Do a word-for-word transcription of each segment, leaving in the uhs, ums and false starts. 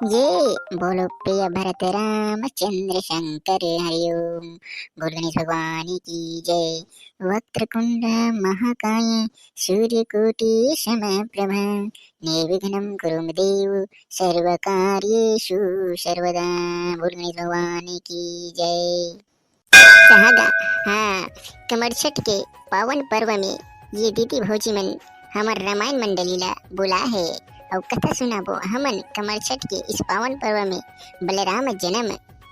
ये बोलो प्रिय भरत रामचंद्र शंकर हरिओम। बोल गणेश भगवान की जय। वक्रतुंड महाकाय सूर्यकोटि समप्रभ निर्विघ्नं कुरु मे देव सर्वकार्येषु सर्वदा। बोल गणेश भगवान की जय। कहा गा, हाँ, कमरछठ के पावन पर्व में ये दीदी भौजी मन हमर रामायण मंडली ला बुला हे अउ कथा सुनाबो। हमन कमरछठ के इस पावन पर्व में बलराम जन्म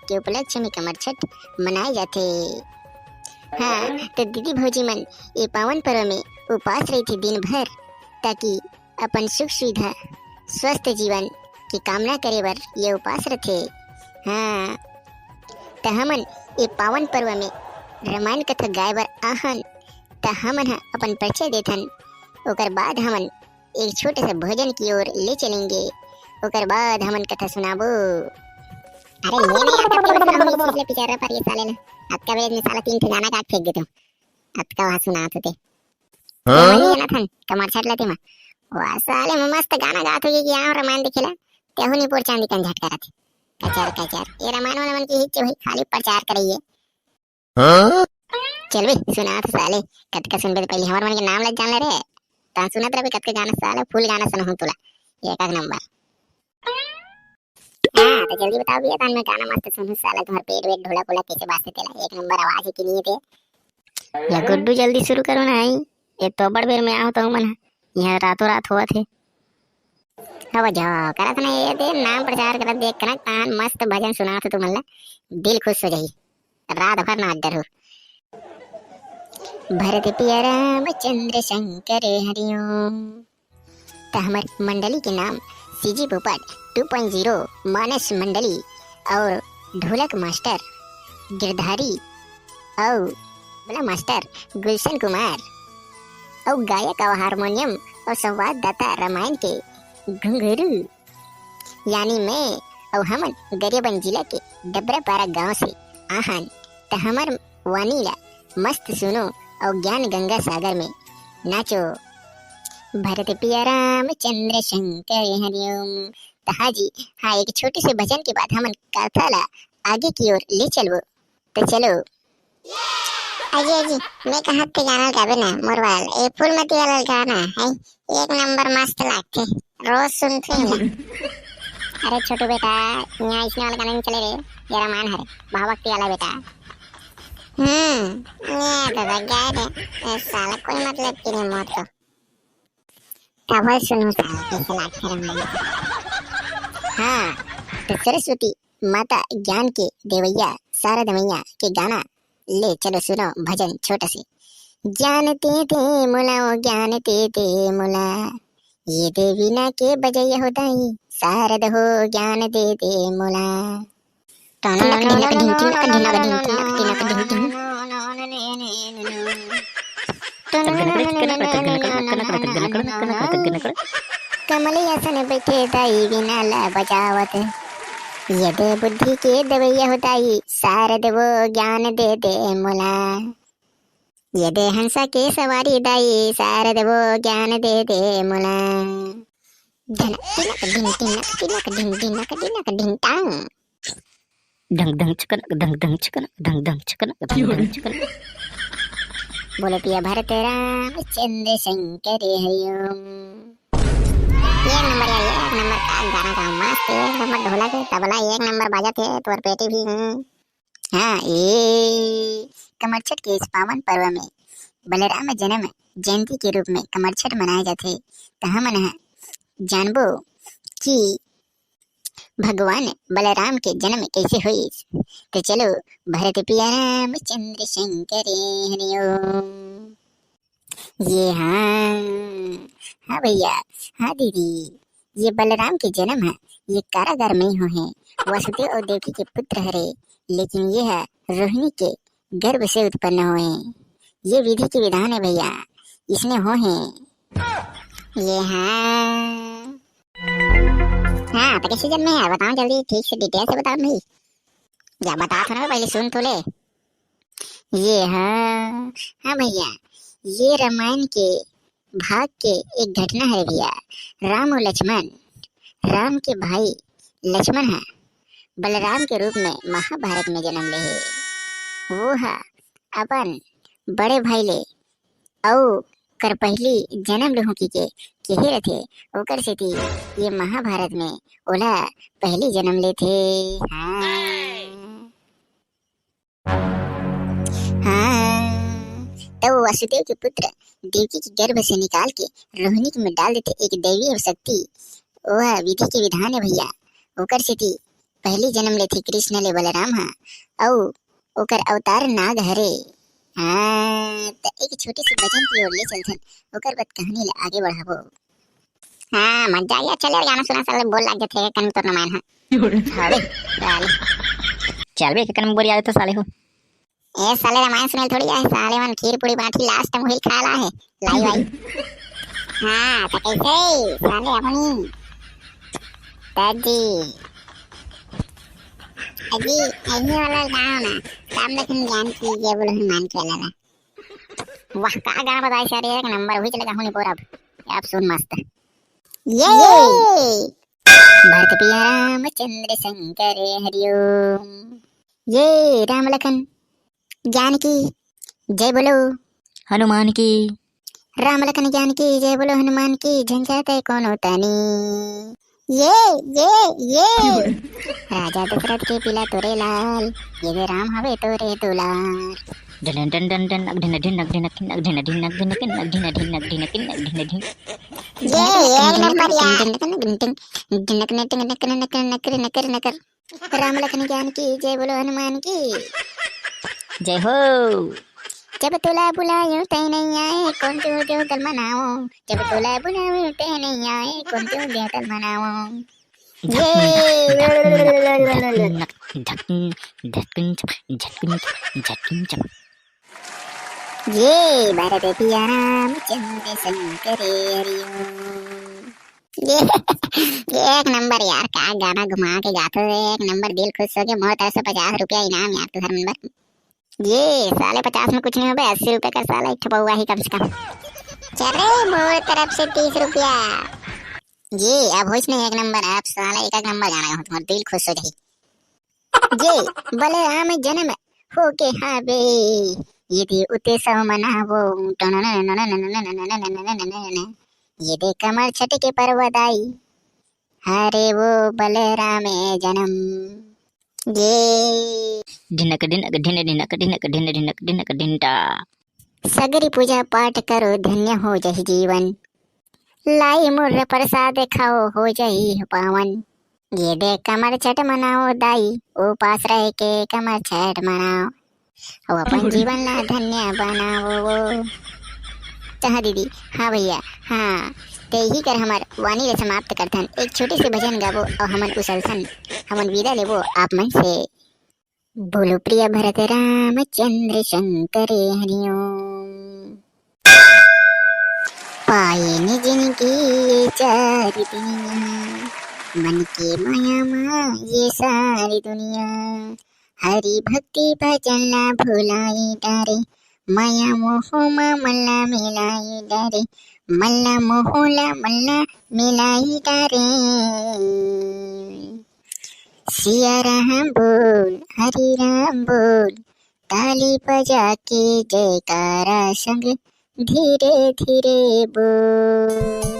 के उपलक्ष्य में कमरछठ मनाए जाथे। हाँ, तो दीदी भौजी मन ये पावन पर्व में उपास रहिथे दिन भर, ताकि अपन सुख सुविधा, स्वस्थ जीवन के कामना करे बर ये उपास रथे। हाँ, त हमन ये पावन पर्व में रामायण कथा गाए बर आहन, त हमन ह अपन परिचय देथन। ओकर बाद हमन एक छोटे से भजन की ओर ले चलेंगे। ओकर बाद हमन कथा सुनाबो। अरे ये नहीं आता, पहले सुनाओ, इस चीज ले पिछारा पर ये साले ना। अतका बेर में साला तीन ठे गाना गा के फेंक देते हो। अतका वहाँ सुनात होते। हाँ? ये मनी ना थन, कमरछठ ला तेमा। वाह साले, मैं मस्त गाना गात होगे कि यहाँ रामायण दिखेला। तेहू नी पोर चांदी कन झटका रथे। कचर, कचर। ये रामायण वाला मन की हिच भाई खाली प्रचार करइए। हाँ? चल बे, सुनात साले। कतका सुनबे त पहले हमर मन के नाम ला जान ले रे। ता सुनत रहे कतका गाना साले, फुल गाना सुनहूं तोला। एक, एक नंबर। हाँ, तो जल्दी बताओ भैया, तान मैं गाना मस्त सुनहूं साला, तुम्हार पेट वेट ढोलक वोलक कैसे बाजथे तेला, एक नंबर आवाज है कि नहीं है ते? या गुड्डू, जल्दी शुरू करो ना, आई। ये तो बड़ बेर में आओ तो मन, यहाँ रातों रात होवत है। हवा जाओ, करत ना ये दे, नाम प्रचार करत देख कनक तान मस्त भजन सुनात हो तुमन ला, दिल खुश हो जाई, रात भर नाच डरहू। भरत पिया रामचंद्र शंकर हरिओम। त हमर मंडली के नाम सीजी पोपट टू पॉइंट ज़ीरो मानस मंडली और ढोलक मास्टर गिरधारी और तबला मास्टर गुलशन कुमार और गायक और हारमोनियम और संवाददाता रामायण के घुंघरू यानी मैं और हमन गरियाबंद जिला के डबरापारा गांव से आहन। त हमर वाणी ला मस्त सुनो और ज्ञान गंगा सागर में नाचो। भरत पिया रामचंद्र शंकर हरिओम। त हाँ जी, हाँ, एक छोटे से भजन के बाद हमन कथा ला आगे की ओर ले चलबो। त चलो। अजी, अजी, मैं कहत ते गाना गाबे ना, मोर वाला, ए फूलमती वाला गाना है, एक नंबर मस्त लागथे, रोज सुनथू इला। अरे छोटू बेटा, यहाँ इसने वाला गाना नहीं चले रे, ये रामायण है, भावभक्ति वाला बेटा। हम्म, ये दादा गाए रे, ए साला कोई मतलब की नहीं मौत को। डबल सुनहूं साला, कैसे लागथे रे माई। हाँ, तो सरस्वती माता ज्ञान के देवैया, शारद मैया के गाना ले चलो सुनो भजन छोटा से। ज्ञान दे दे मोला, ओ ज्ञान दे दे मोला, ये दे वीणा के बजैया हो दाई, शारद हो ज्ञान दे दे मोला। कमली असन बैठे दाई वीणा ला बजावत, ये दे बुद्धि के दवैया हो दाई, शारद वो ज्ञान दे दे मोला। ये दे हंसा के सवारी दाई, शारद वो ज्ञान दे दे मोला। धनक टिनक ढिन टिनक टिनक ढिन ढिनक ढिनक ढिन टांग। ढंग ढंग छकनक, ढंग ढंग छकनक, ढंग ढंग छकनक, ढंग ढंग छकनक। बोलो पिया भरत रामचंद्र शंकर हरिओम। एक नंबर यार, एक नंबर का गाना का मस्त, एक नंबर ढोलक है, तबला एक नंबर बाजत है, तोर पेटी भी। हम्म। हाँ, ये कमरछठ के इस पावन पर्व में बलराम जन्म जयंती के रूप में कमरछठ मनाए जाथे। त हमन ह जानबो कि भगवान बलराम के जन्म कैसे होइस। तो चलो, भरत पिया रामचंद्र शंकर हरिओम। ये हाँ, हाँ भैया, हाँ दीदी, ये बलराम के जन्म है, ये कारागार में हो है, वसुदेव और देवकी के पुत्र हरे, लेकिन ये है रोहिणी के गर्भ से उत्पन्न हुए। ये विधि के विधान है भैया, इसने हो है। ये हाँ। हाँ, तो कैसे जन्मे यार, बताओ जल्दी, ठीक से डिटेल से बताओ भाई। या बता तो ना, पहले सुन तो ले। ये हाँ, हाँ भैया, ये रामायण के भाग के एक घटना है भैया। राम और लक्ष्मण, राम के भाई लक्ष्मण ह बलराम के रूप में महाभारत में जन्म ले हे। वो ह अपन बड़े भाई ले अउ कर पहली जन्म लुहूं कहिके केहे रथे, ओकर सेती ये महाभारत में ओला पहली जन्म लेथे। हाँ। हाँ, तब वो वसुदेव के पुत्र देवकी के गर्भ से निकाल के रोहिणी में डाल देथे एक दैवीय शक्ति। वह विधि के विधान है भैया। ओकर सेती पहली जन्म लेथे कृष्ण ले बलराम हा, अउ ओकर अवतार नाग हरे। हाँ, त एक छोटे से भजन की ओर ले चलथन, ओकर बाद कहानी ला आगे बढ़ाबो। हाँ, मजा आ गया। चल यार, गाना सुना, साले बोर लाग जाथे कन तोर नमायन हा। अरे, साले। चल बे, कन बोर आ जाथे साले हो। ए साले, रामायण सुने थोड़ी आए, साले मन खीर पूरी बाटी last में वही खा ला है, लाई वाई। हाँ, तो कैसे साले अपनी दादी। अजी, ऐसे वाला गाना ना, राम लखन ज्ञान की जय बोलो हनुमान की वाला ना। वाह, का गाना बताए सर, एक नंबर। वही चलेगा होनी पूरा। अब सुन मस्त। ये भरत पिया रामचंद्र शंकर हरिओम। ये राम लखन ज्ञान की जय बोलो। हनुमान की। राम लखन ज्ञान की जय बोलो, हनुमान की झंझट है कोनो तनी। ये, ये, ये। राजा दशरथ के पीला तोरे लाल, ये दे राम हवे तोरे दुलार। डन डन डन डन, अगढिन अढिन अगढिन अकिन, अगढिन अढिन अगढिन अकिन, अगढिन अढिन अगढिन अकिन, अगढिन अढिन। ये, ये नंबर यार। टिंग टिंग टिंग टिंग, टिंग नक नक नक नक नक नक नक। राम लखन ज्ञान की जय बोलो, हनुमान की जय हो। जब तोला बुलायो तै नहीं आए, कौन क्यों क्यों तल मनाओ। जब तोला बुलायो तै नहीं आए, कौन क्यों क्यों तल मनाओ। ये। झटकिन, झटकिन, झटकिन, झटकिन, झटकिन। ये भरत पिया रामचंद्र शंकर हरिओम। ये, ये एक नंबर यार, का गाना घुमा के गाथो रे, एक नंबर, दिल खुश हो गया। मोर तरफ से पचास रुपया इनाम यार, तू हर नंबर। ये साले पचास में कुछ नहीं हो बे, अस्सी रुपया कर साला, एक ठो पौवा ही कम से कम। चल रे, मोर तरफ से तीस रुपया। ये अब होइस नहीं एक नंबर, अब साला एक एक नंबर गाना गाहूं, तुम्हारा दिल खुश हो जाए। ये बलराम जन्म होके हावे, ये दे उत्सव मनावो। ये दे कमर छठ के पर्व दाई, हरे वो बलराम जन्म। ये ढिनक ढिनक ढिन ढिनक ढिनक ढिन ढिनक ढिनक ढिनटा। सगरी पूजा पाठ करो, धन्य हो जाही जीवन। लाई मुर्र प्रसाद खाओ, हो जाही पावन। ये दे कमर छठ मनाओ दाई, उपास रह के कमर छठ मनाओ। अउ अपन जीवन ला धन्य बनाओ। तो हाँ दीदी, हाँ भैया, हाँ, ते ही कर हमर वाणी ला समाप्त करथन। एक छोटे से भजन गाबो अउ हमन उछलथन, हमन विदा लेबो आप मन से। बोलो प्रिय भरत रामचंद्र शंकर हरिओम। पाए ने जिनगी ये चार दुनिया, मन के माया मा ये सारी दुनिया। हरि भक्ति भजन ला भुलाई डारे, माया मोह मा मन ला मिलाई डारे, मन ला मोह ला मन ला मिलाई डारे। सिया राम बोल, हरि राम बोल, ताली बजा के जयकारा संग धीरे धीरे बोल।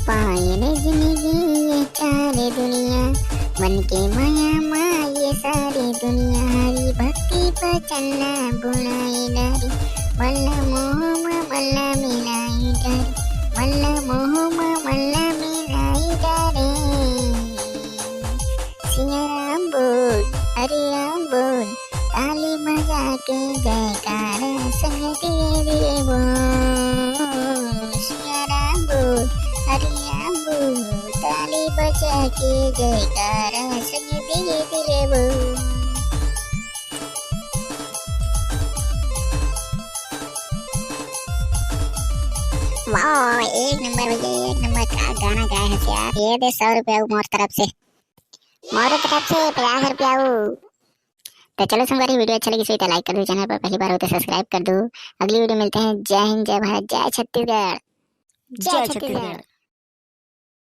पाए ने जिनगी ये चार दुनिया, मन के माया मा ये सारी दुनिया। हरि भक्ति भजन ला भुलाई डारे, मन ला मोह मा मन ला मिलाई डारे, मन ला मोह मा मन ला मिलाई डारे। सिया राम बोल, हरि राम बोल, ताली बजा के जयकारा संग धीरे धीरे बोल। सिया राम बोल, हरि राम बोल, ताली बजा के जयकारा संग धीरे धीरे बोल। वाह, एक नंबर भैया, एक नंबर का गाना गाए है यार। ये दे सौ रुपया मोर तरफ से, मोर तरफ से पचास रुपया। तो चलो संगवारी, वीडियो अच्छा लगिस होही तो लाइक कर दो, चैनल पर पहली बार हो तो सब्सक्राइब कर दो। अगली वीडियो मिलते हैं। जय हिंद, जय भारत, जय छत्तीसगढ़। जय छत्तीसगढ़।